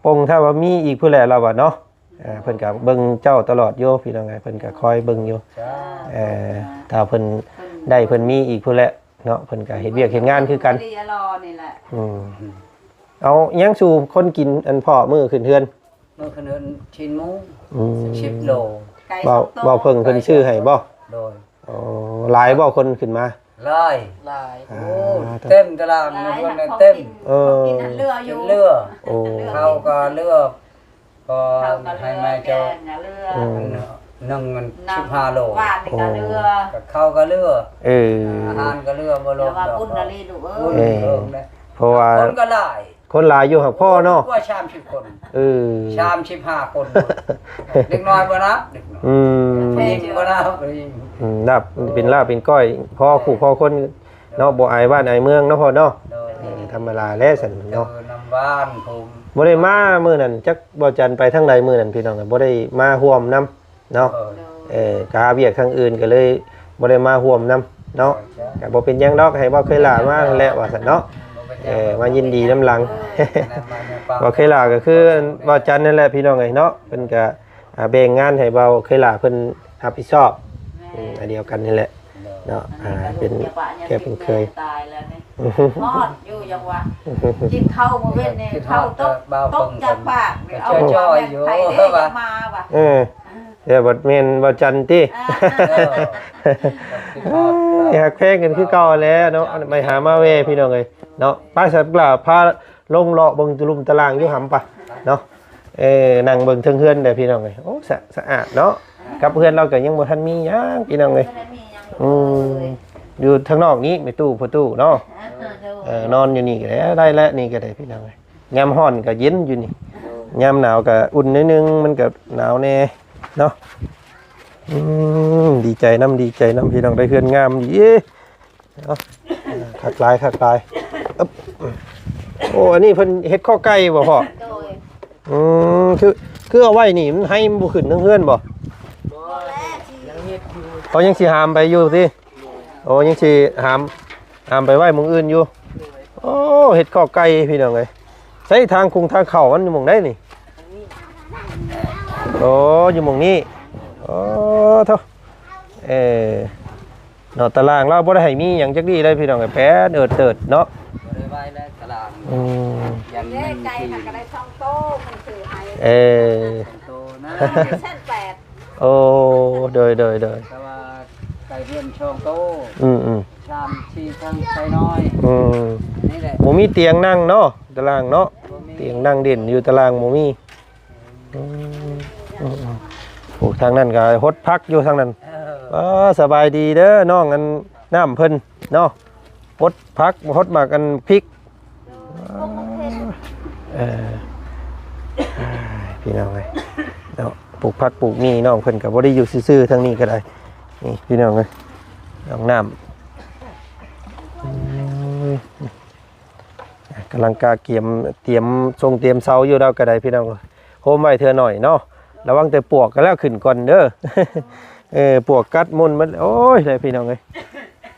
ປົງ ຖ້າວ່າມີອີກພຸ້ນແຫຼະລາວວ່າເນາະ. ເອີ ເພິ່ນກະເບິ່ງເຈົ້າຕະຫຼອດຢູ່ພີ່ນ້ອງເອີຍ ເພິ່ນກະຄອຍເບິ່ງຢູ່. ເອີ ຖ້າເພິ່ນໄດ້ເພິ່ນມີອີກພຸ້ນແຫຼະເນາະ ເພິ່ນກະເຮັດວຽກເຮັດງານຄືກັນ. ອືມ ເອົາຫຍັງສູ່ຄົນກິນ ອັນພໍ່ມື້ຂຶ້ນເຮືອນ? ມື້ຄືນເຮືອນ ຊີ້ນໝູ ອືມ ສິບໂລ. ເບົາ ເບົາເພິ່ງເພິ່ນຊື້ໃຫ້ບໍ່? ໂດຍ. ໂອ້ ຫຼາຍບໍ່ຄົນຂຶ້ນມາ? ຫຼາຍ ຫຼາຍ. ໂອ້ ອ່າ ເຕັມຕະຫຼາງ ຫຼາຍ ເພິ່ນເຕັມ. ເອີ ກິນເຫຼືອຢູ່ ກິນເຫຼືອ. ໂອ້ ເຂົ້າກໍເຫຼືອ ກໍໃຫ້ແມ່ເຈົ້າ ອືມ ໜຶ່ງ ສິບຫ້າໂລ. ຫວານນີ້ກໍເຫຼືອ ໂອ້ ກໍເຂົ້າກໍເຫຼືອ. ເອີ ອາຫານກໍເຫຼືອ ບໍ່ລົງດອກ. ເອີ ເພາະວ່າຄົນກໍຫຼາຍ ຄົນຫຼາຍຢູ່ຫາກພໍເນາະ. ກວ່າສາມສິບຄົນ. ເອີ ສາມສິບຫ້າຄົນ. ເດັກນ້ອຍບໍ່ນັບ ເດັກນ້ອຍ. ອືມ ຜູ້ຍິງບໍ່ນັບ ຜູ້ຍິງ. ອືມ ນັບເປັນລາບເປັນກ້ອຍ ພໍຄູ່ພໍຄົນເນາະ. ບໍ່ອາຍບ້ານອາຍເມືອງເນາະພໍ່ເນາະ. ໂດຍ. ເອີ ທຳມະດາແຫຼະຊັ້ນເນາະ. ເອີ ນຳບ້ານພຸ້ນ. ບໍ່ໄດ້ມາມື້ນັ້ນ ຈັກບໍ່ຈັນໄປທາງໃດມື້ນັ້ນ ພີ່ນ້ອງ ບໍ່ໄດ້ມາຮ່ວມນຳ ເນາະ. ເອີ ກະຫາວຽກທາງອື່ນກໍເລີຍບໍ່ໄດ້ມາຮ່ວມນຳເນາະ. ກໍບໍ່ເປັນຫຍັງດອກ ໃຫ້ເບົາເຄີຍຫຼ້າມາຫັ້ນແຫຼະວ່າຊັ້ນເນາະ. ເອີ ມາຍິນດີນຳຫຼັງ. ເອີ ເບົາເຄີຍຫຼ້າກໍຄືເບົາຈັນນັ້ນແຫຼະ ພີ່ນ້ອງເອີຍເນາະ. ເພິ່ນກໍ ອ່າ ແບ່ງງານໃຫ້ເບົາເຄີຍຫຼ້າເພິ່ນຮັບຜິດຊອບ. ແມ່ນ. ອືມ ອັນດຽວກັນນີ້ແຫຼະເນາະ. ອ່າ ເປັນແຂກເພິ່ນເຄີຍ. ຕາຍແລ້ວນີ້ ຮອດຢູ່ ຍັງວ່າກິນເຂົ້າມື້ເວັນນີ້ ເຂົ້າຕົກ ຕົກຈາກປາກນີ້ ເອົາມາແມ່ນໃຜເດ້ມາວ່າ. ເອີ ແຕ່ບັດແມ່ນເບົາຈັນຕິ. ອ່າ ເອີ ຮັກແພງກັນຄືເກົ່າແຫຼະເນາະ. ໄປຫາມາແວ່ພີ່ນ້ອງເອີຍເນາະ. ໄປ ສັກຫຼ້າພາລົງເລາະເບິ່ງຕະລຸ່ມຕະລ່າງຢູ່ຫັ້ນປະເນາະ. ເອີ ນັ່ງເບິ່ງເທິງເຮືອນເດີພີ່ນ້ອງເອີຍ. ໂອ້ ສະ ສະອາດເນາະ. ກັບເຮືອນລາວກໍຍັງບໍ່ທັນມີຫຍັງພີ່ນ້ອງເອີຍ. ບໍ່ໄດ້ມີຫຍັງ. ອືມ ຢູ່ທາງນອກນີ້ແມ່ຕູ້ພໍ່ຕູ້ເນາະ. ເອີ ນອນຢູ່ນີ້ກໍໄດ້ ໄດ້ແລ້ວ ນີ້ກໍໄດ້ພີ່ນ້ອງເອີຍ. ຍາມຮ້ອນກໍເຢັນຢູ່ນີ້ ຍາມໜາວກໍອຸ່ນໜ້ອຍໜຶ່ງ ມັນກໍໜາວແດ່ເນາະ. ອືມ ດີໃຈນຳ ດີໃຈນຳພີ່ນ້ອງ ໄດ້ເຮືອນງາມດີ. ເນາະ ຄັກຫຼາຍ ຄັກຫຼາຍ. ໂອ້ ອັນນີ້ເພິ່ນເຮັດຄອກໄກ່ບໍ່ພໍ່? ໂດຍ. ອືມ ຄື ຄືເອົາໄວ້ນີ້ ມັນໄຮມັນບໍ່ຂຶ້ນເທິງເຮືອນບໍ່? ບໍ່ແລ້ວ ຍັງເຮັດຢູ່. ເຂົາຍັງຊິຫາມໄປຢູ່ຕິ? ໂອ້ ຍັງຊິຫາມ ຫາມໄປໄວ້ໝ່ອງອື່ນຢູ່. ໂອ້ ເຮັດຄອກໄກ່ພີ່ນ້ອງເອີຍ. ໃສທາງຄຸງທາງເຂົ້າມັນຢູ່ໝ່ອງໃດນີ້? ໂອ້ ຢູ່ໝ່ອງນີ້. ໂອ້ ໂທ້ ເອີ ເນາະ ຕາລາງລາວບໍ່ໄດ້ໃຫ້ມີຫຍັງຈັກດີ້ເລີຍພີ່ນ້ອງເອີຍ ແປນເອີດເຕີດເນາະ. ບໍ່ໄດ້ໄວ້ແລ້ວຕາລາງ. ອືມ ຍັງໄດ້ໄກ່ມັນກໍໄດ້ສອງໂຕ ມັນຄືໃຫ້. ເອີ ສອງໂຕນະ ແສນແປດ. ໂອ້ ໂດຍ ໂດຍ ໂດຍ. ແຕ່ວ່າໄກ່ເຮືອນສອງໂຕ. ອືມໆ ສາມສີ່ ທາງໄກ່ນ້ອຍ. ອືມ ນີ້ແຫຼະ ບໍ່ມີຕຽງນັ່ງເນາະ ຕາລາງເນາະ. ບໍ່ມີ ຕຽງນັ່ງຫຼິ້ນຢູ່ຕາລາງບໍ່ມີ. ອືມ ອືມ ອືມ ໂອ້ ທາງນັ້ນກໍຫົດຜັກຢູ່ທາງນັ້ນ. ເອີ ເອີ ສະບາຍດີເດີນ້ອງ ອັນນ້ຳເພິ່ນເນາະ ຫົດຜັກ ຫົດໝາກ ອັນ ພິກ. ເອີ ພີ່ນ້ອງເອີຍເນາະ ປູກຜັກປູກໝີ່ ນ້ອງເພິ່ນກໍບໍ່ໄດ້ຢູ່ຊື່ໆ ທາງນີ້ກໍໄດ້. ນີ້ພີ່ນ້ອງເອີຍ ນ້ອງນ້ຳ ອືມ. ກຳລັງກະກຽມ ຕຽມຊົງຕຽມເຊົາຢູ່ ລາວກໍໄດ້ພີ່ນ້ອງ. ໂຮມໄວ້ເທື່ອໜ້ອຍເນາະ ລະວັງແຕ່ປວກກໍແລ້ວຂຶ້ນກ່ອນເດີ. ເອີ ປວກກັດມົນມັນ ໂອ້ຍ ແຫຼະພີ່ນ້ອງເອີຍ.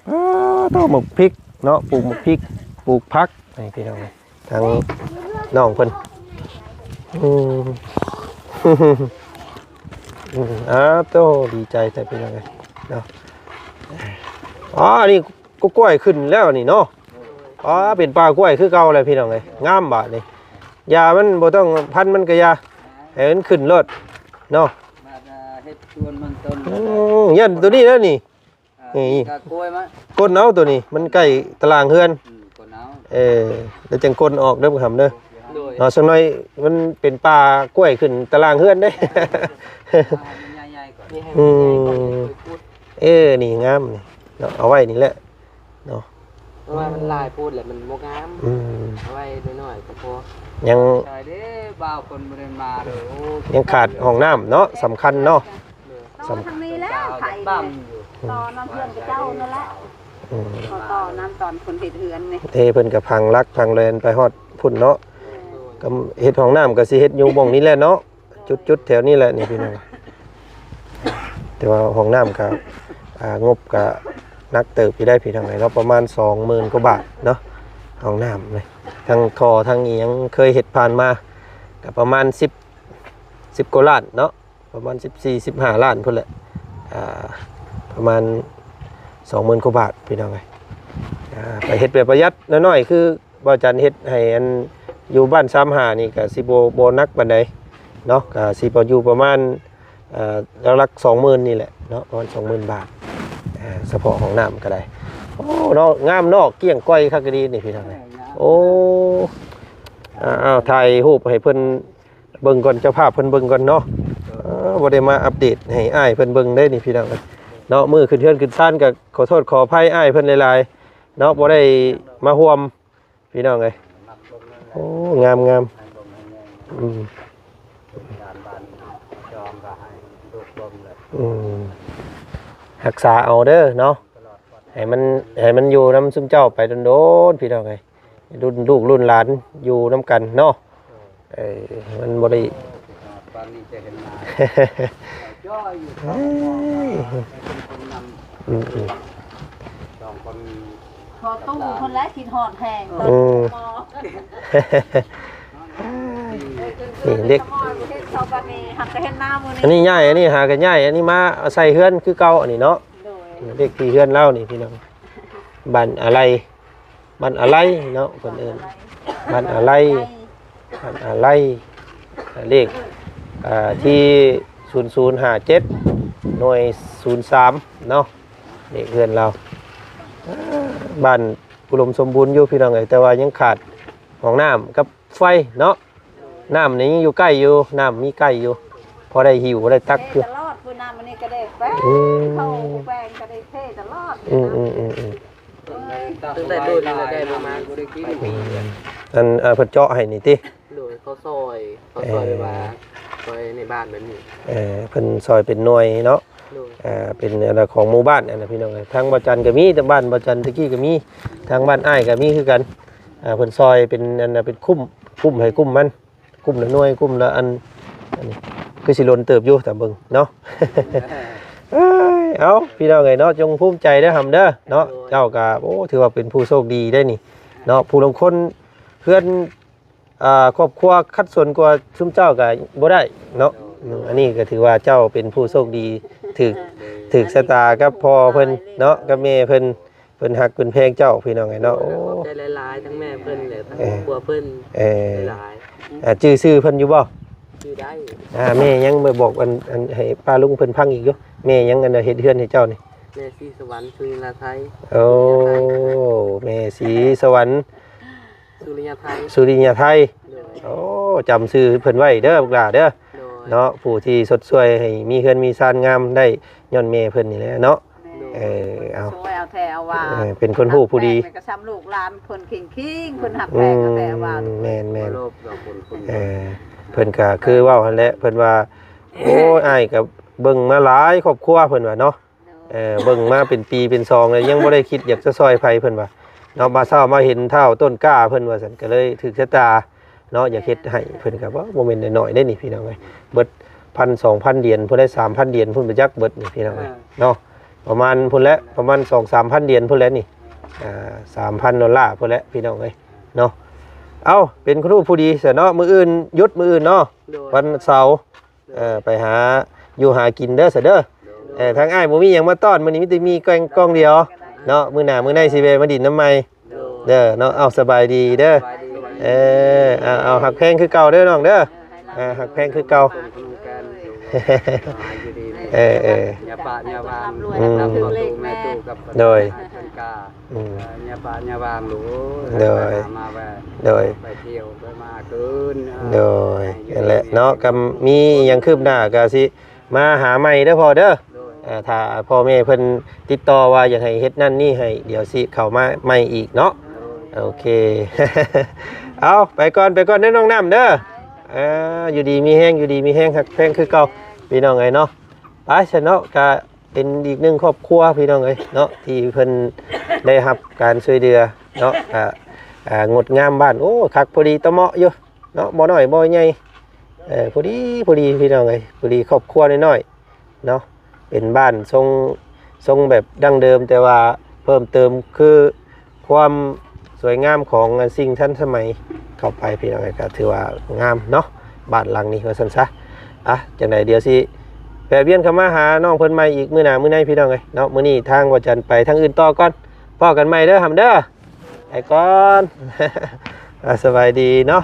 ອ້າ ໂທ້ ໝາກພິກເນາະ ປູກໝາກພິກ ປູກຜັກໃຫ້ພີ່ນ້ອງເອີຍ ທາງນ້ອງເພິ່ນ. ອືມ ອືມ ອ້າ ໂທ້ ດີໃຈແທ້ພີ່ນ້ອງເອີຍເນາະ. ອໍ ອັນນີ້ ກໍກ້ວຍຂຶ້ນແລ້ວນີ້ເນາະ. ອໍ ເປັນປ່າກ້ວຍຄືເກົ່າແລ້ວພີ່ນ້ອງເອີຍ ງາມບາດນີ້. ຢາມັນບໍ່ຕ້ອງ ພັນມັນກໍຢ່າ ໃຫ້ມັນຂຶ້ນໂລດເນາະ. ບາດເຮັດສວນມັນຕົ້ນ ອືມ ຢ້ານໂຕນີ້ແຫຼະນີ້. ອ່າ ນີ້ ກະກ້ວຍມາ ກົ້ນເອົາໂຕນີ້ ມັນໃກ້ຕາລາງເຮືອນ. ອືມ ກົ້ນເອົາ ເອີ ແລ້ວຈັ່ງກົ້ນອອກເດີ ຄຳເດີ. ໂດຍ ເນາະ ສັກໜ້ອຍມັນເປັນປ່າກ້ວຍຂຶ້ນຕາລາງເຮືອນເດ້. ເອົາໃຫ້ມັນໃຫຍ່ໆກ່ອນ. ອືມ ເອີ ນີ້ງາມນີ້ເນາະ ເອົາໄວ້ນີ້ແຫຼະເນາະ. ເພາະວ່າມັນຫຼາຍໂພດແຫຼະ ມັນບໍ່ງາມ. ອືມ ເອົາໄວ້ໜ້ອຍໆກໍພໍ. ຍັງ ໃຊ່ເດ້ ບ່າວຄົນບໍ່ໄດ້ມາເລີຍ. ໂອ້ ຍັງຂາດຫ້ອງນ້ຳເນາະ ສຳຄັນເນາະ. ໂດຍ ສຳ ຕໍ່ທາງນີ້ແລ້ວ ໄປ ບ້ານຢູ່ ຕໍ່ນຳເພື່ອນເຂົາເຈົ້ານັ້ນແຫຼະ. ອືມ ຕໍ່ນຳຕອນເພິ່ນເຮັດເຮືອນນີ້ ເອີ ເພິ່ນກໍພັງຫຼັກພັງແລນໄປຮອດພຸ້ນເນາະ. ໂດຍ ກໍເຮັດຫ້ອງນ້ຳກໍຊິເຮັດຢູ່ໝ່ອງນີ້ແຫຼະເນາະ ຈຸດໆແຖວນີ້ແຫຼະນີ້ພີ່ນ້ອງ. ແຕ່ວ່າຫ້ອງນ້ຳກໍ ອ່າ ງົບກໍໜັກເຕີບຢູ່ໄດ໋ພີ່ນ້ອງເອີຍເນາະ ປະມານສອງໝື່ນກວ່າບາດເນາະ ຫ້ອງນ້ຳນີ້ ທັງທໍ່ທັງອີ່ຫຍັງເຄີຍເຮັດຜ່ານມາ ກໍປະມານສິບ ສິບກວ່າລ້ານເນາະ ປະມານສິບສີ່ ສິບຫ້າລ້ານພຸ້ນແຫຼະ ອ່າ ປະມານສອງໝື່ນກວ່າບາດພີ່ນ້ອງເອີຍ. ອ່າ ໄປເຮັດແບບປະຢັດໜ້ອຍໆ ຄື ບ່າວຈັນເຮັດໃຫ້ອັນຢູ່ບ້ານສາມຫ້ານີ້ກະຊິບໍ່ ບໍ່ໜັກປານໃດເນາະ ກະຊິພໍຢູ່ປະມານ ເອີ ຫຼັກໆສອງໝື່ນນີ້ແຫຼະເນາະ ປະມານສອງໝື່ນບາດ ເອີ ສະເພາະຫ້ອງນ້ຳກໍໄດ້. ໂອ້ ເນາະ ງາມເນາະ ກ້ຽງກ້ອຍຄັກອີ່ຫຼີນີ້ພີ່ນ້ອງເອີຍ. ໂອ້ ອ້າວ ຖ່າຍຮູບໃຫ້ເພິ່ນເບິ່ງກ່ອນ ເຈົ້າພາບເພິ່ນເບິ່ງກ່ອນເນາະ. ເອີ ບໍ່ໄດ້ມາອັບເດດໃຫ້ອ້າຍເພິ່ນເບິ່ງເດ້ນີ້ພີ່ນ້ອງເອີຍເນາະ. ມື້ຂຶ້ນເຮືອນຂຶ້ນຊານກໍຂໍໂທດຂໍອະໄພອ້າຍເພິ່ນຫຼາຍໆ ເນາະ ບໍ່ໄດ້ມາຮ່ວມພີ່ນ້ອງເອີຍ. ໂອ້ ງາມໆ ອືມ ອືມ ຮັກສາເອົາເດີເນາະ ໃຫ້ມັນ ໃຫ້ມັນຢູ່ນຳຊຸມເຈົ້າໄປດົນໆ ພີ່ນ້ອງເອີຍ ລຸ້ນລູກລຸ້ນຫຼານຢູ່ນຳກັນເນາະ. ເອີ ມັນບໍ່ໄດ້ ປານນີ້ຈະເຫັນໜ້າຈ້ອຍຢູ່ ເອີຍ ສອງຄົນນຳ ອືມໆ ສອງຄົນ ພໍຕູ້ພຸ້ນແຫຼະຄິດຮອດແຮງ ອືມ ຕອນໝໍ ນີ້ເດັກ ເຮັດເຂົາປານນີ້ ຫາກະເຫັນໜ້າມື້ນີ້ ອັນນີ້ຍ້າຍ ອັນນີ້ຫາກະຍ້າຍ ອັນນີ້ມາອາໄສເຮືອນຄືເກົ່າ ອັນນີ້ເນາະ ໂດຍ ເດັກທີ່ເຮືອນລາວນີ້ພີ່ນ້ອງ ບ້ານອາໄລ ບ້ານອາໄລເນາະ ເພິ່ນເອີ້ນບ້ານອາໄລ ບ້ານອາໄລ ເລກ ເອີ ທີ່ສູນສູນຫ້າເຈັດ ໜ່ວຍສູນສາມເນາະ ເລກເຮືອນລາວ. ເອີ ບ້ານອຸດົມສົມບູນຢູ່ພີ່ນ້ອງເອີຍ ແຕ່ວ່າຍັງຂາດຫ້ອງນ້ຳກັບໄຟເນາະ ນ້ຳນີ້ຍັງຢູ່ໃກ້ຢູ່ ນ້ຳມີໃກ້ຢູ່ ພໍໄດ້ຫິ້ວ ພໍໄດ້ຕັກຢູ່ ເທຕະຫຼອດ ຜູ້ນ້ຳອັນນີ້ກໍໄດ້ແປງ ອືມ ເຂົ້າແປງກໍໄດ້ເທຕະຫຼອດ ອືມໆໆໆ ຕັ້ງແຕ່ໂດນແລ້ວໄດ້ປະມານ ອືມ ອັນ ເອີ ເພິ່ນເຈາະໃຫ້ນີ້ຕິ ໂດຍ ເຂົາຊ່ອຍ ເຂົາຊ່ອຍ ເອີ ແບບວ່າຊ່ອຍໃນບ້ານແບບນີ້ ເອີ ເພິ່ນຊ່ອຍເປັນໜ່ວຍເນາະ ໂດຍ ເອີ ເປັນອັນຂອງໝູ່ບ້ານ ອັນນະພີ່ນ້ອງເອີຍ ທາງບ່າວຈັນກໍມີ ແຕ່ບ້ານບ່າວຈັນຕະກີ້ກໍມີ ທາງບ້ານອ້າຍກໍມີຄືກັນ ເພິ່ນຊ່ອຍເປັນອັນນະ ເປັນຄຸ້ມ ຄຸ້ມໃຫ້ກຸ່ມມັນ ກຸ່ມລະໜ່ວຍ ກຸ່ມລະອັນ ອັນນີ້ຄືຊິລົ້ນເຕີບຢູ່ ຕາມເບິ່ງເນາະ. ເອີຍ ເອົາ ພີ່ນ້ອງເອີຍເນາະ ຈົ່ງພູມໃຈເດີຫຳເດີເນາະ ໂດຍ ເຈົ້າກໍ ໂອ້ ຖືວ່າເປັນຜູ້ໂຊກດີໄດ໋ນີ້ເນາະ ຜູ້ລາງຄົນເຮືອນ ອ່າ ຄອບຄົວຂັດສົນກວ່າຊຸມເຈົ້າກໍບໍ່ໄດ້ເນາະ ໂດຍ ອືມ ອັນນີ້ກໍຖືວ່າເຈົ້າເປັນຜູ້ໂຊກດີ ຖືກ ໂດຍ ຖືກຊະຕາກັບພໍ່ເພິ່ນເນາະ ກັບແມ່ເພິ່ນ ເພິ່ນຮັກເພິ່ນແພງເຈົ້າ ພີ່ນ້ອງເອີຍເນາະ. ໂອ້ ຂອບໃຈຫຼາຍໆ ທັງແມ່ເພິ່ນ ແລະ ທັງ ເອີ ຄອບຄົວເພິ່ນ ເອີ ຫຼາຍໆ ອ່າ ຈື່ຊື່ເພິ່ນຢູ່ບໍ່? ຈື່ໄດ້ ອ່າ ແມ່ຫຍັງ ແມ່ບອກອັນ ອັນໃຫ້ປ້າລຸງເພິ່ນຟັງອີກຢູ່ ແມ່ຫຍັງ ອັນເຮັດເຮືອນໃຫ້ເຈົ້ານີ້? ແມ່ສີສະຫວັນ ສຸລິນາໄທ ໂອ້ ແມ່ສີສະຫວັນ ສຸລິຍາໄທ ສຸລິຍາໄທ ໂດຍ ໂອ້ ຈຳຊື່ເພິ່ນໄວ້ເດີ ບັກຫຼ້າເດີ ໂດຍ ເນາະ ຜູ້ທີ່ຊົດຊ່ວຍໃຫ້ມີເຮືອນມີຊານງາມໄດ້ ຍ້ອນແມ່ເພິ່ນນີ້ແຫຼະເນາະ ໂດຍ ເອີ ເອົາ ຊ່ວຍເອົາແທ້ເອົາວ່າ ເອີ ເປັນຄົນຮູ້ຜູ້ດີ ຮັກແພງ ກໍຊ່ຳລູກຫຼານເພິ່ນຄິງໆ ເພິ່ນຮັກແພງເອົາແທ້ເອົາວ່າ ອືມ ແມ່ນໆ ບໍ່ລົບດອກບຸນຄຸນ ເອີ ເພິ່ນກໍຄືເວົ້າຫັ້ນແຫຼະ ເພິ່ນວ່າ ໂອ້ຍ ອ້າຍກໍເບິ່ງມາຫຼາຍຄອບຄົວ ເພິ່ນວ່າເນາະ ເອີ ເບິ່ງມາເປັນປີເປັນສອງແລ້ວ ຍັງບໍ່ໄດ້ຄິດຢາກຈະຊ່ອຍໃຜ ເພິ່ນວ່າເນາະ ມາເຊົ້າມາເຫັນທ້າວຕົ້ນກ້າ ເພິ່ນວ່າຊັ້ນ ກໍເລີຍຖືກຊະຕາເນາະ ຢາກເຮັດໃຫ້ ເພິ່ນກໍວ່າບໍ່ແມ່ນນ້ອຍໆເດ້ນີ້ ພີ່ນ້ອງເອີຍ ເບິດພັນສອງພັນຫຼຽນພຸ້ນແຫຼະ ສາມພັນຫຼຽນພຸ້ນ ບໍ່ຈັກເບິດນີ້ ພີ່ນ້ອງເອີຍ ເອີ ເນາະ ປະມານພຸ້ນແຫຼະ ປະມານສອງສາມພັນຫຼຽນພຸ້ນແຫຼະນີ້ ອ່າ ສາມພັນດອນລາພຸ້ນແຫຼະ ພີ່ນ້ອງເອີຍເນາະ. ເອົ້າ ເປັນຄູຜູ້ດີຊະເນາະ ມື້ອື່ນຢຸດ ມື້ອື່ນເນາະ ໂດຍ ວັນເສົາ ເອີ ໄປຫາຢູ່ຫາກິນເດີຊະເດີ ໂດຍ ເອີ ທາງອ້າຍບໍ່ມີຫຍັງມາຕ້ອນ ມື້ນີ້ມີແຕ່ໝີ່ກ່ອງ ກ່ອງດຽວເນາະ ມື້ໜ້າມື້ໃນຊິແວ່ມາດິນນຳໃໝ່ ໂດຍ ເດີເນາະ. ເອົາ ສະບາຍດີເດີ ສະບາຍດີ ເອີ ເອົາ ເອົາ ຮັກແພງຄືເກົ່າເດີນ້ອງເດີ ເອີ ໃຫ້ເຮົາ ອ່າ ຮັກແພງຄືເກົ່າ ຢູ່ດີມີແຮງ ເອີ ເອີ ຢ່າປະຢ່າວາງ ອືມ ນຳພໍ່ຕູ້ແມ່ຕູ້ກັບ ໂດຍ ເພິ່ນກະ ອືມ ເອີ ຢ່າປະຢ່າວາງລູກເອີຍ ໂດຍ ໄປຫາມາແວ່ ໂດຍ ໄປທ່ຽວໄປມາຄືນ ໂດຍ ເອີ ຢູ່ດີ ນັ້ນແຫຼະເນາະ ມີຫຍັງຄືບໜ້າກໍຊິມາຫາໃໝ່ເດີພໍ່ເດີ ໂດຍ ເອີ ຖ້າພໍ່ແມ່ເພິ່ນຕິດຕໍ່ວ່າຢາກໃຫ້ເຮັດນັ້ນນີ້ໃຫ້ ດຽວຊິເຂົ້າມາໃໝ່ອີກເນາະ ໂດຍ ໂອເຄ ເອົາ ໄປກ່ອນ ໄປກ່ອນເດີນ້ອງນ້ຳເດີ ເອີ ຢູ່ດີມີແຮງ ຢູ່ດີມີແຮງ ຮັກແພງຄືເກົ່າ ພີ່ນ້ອງເອີຍເນາະ. ໄປຊະເນາະ ກະເປັນອີກໜຶ່ງຄອບຄົວພີ່ນ້ອງເອີຍເນາະ ທີ່ເພິ່ນໄດ້ຮັບການຊ່ວຍເຫຼືອເນາະ ກະ ອ່າ ງົດງາມບ້ານ ໂອ້ ຄັກພໍດີຕະເໝາະຢູ່ ເນາະ ບໍ່ນ້ອຍບໍ່ໃຫຍ່ ເອີ ພໍດີພໍດີພີ່ນ້ອງເອີຍ ພໍດີຄອບຄົວນ້ອຍໆເນາະ ເປັນບ້ານຊົງຊົງແບບດັ້ງເດີມ ແຕ່ວ່າເພີ່ມເຕີມຄືຄວາມສວຍງາມຂອງອັນສິ່ງທັນສະໄໝເຂົ້າໄປ ພີ່ນ້ອງເອີຍ ກໍຖືວ່າງາມເນາະ ບ້ານຫຼັງນີ້ວ່າຊັ້ນຊະ. ອ່ະ ຈັ່ງໃດດຽວຊິແວະວຽນເຂົ້າມາຫານ້ອງເພິ່ນໃໝ່ອີກມື້ໜ້າມື້ໃນ ພີ່ນ້ອງເອີຍເນາະ. ມື້ນີ້ທາງບໍ່ຈັນໄປທາງອື່ນຕໍ່ກ່ອນ ພໍ້ກັນໃໝ່ເດີຫຳເດີ ໄປກ່ອນ ອ່າ ສະບາຍດີເນາະ.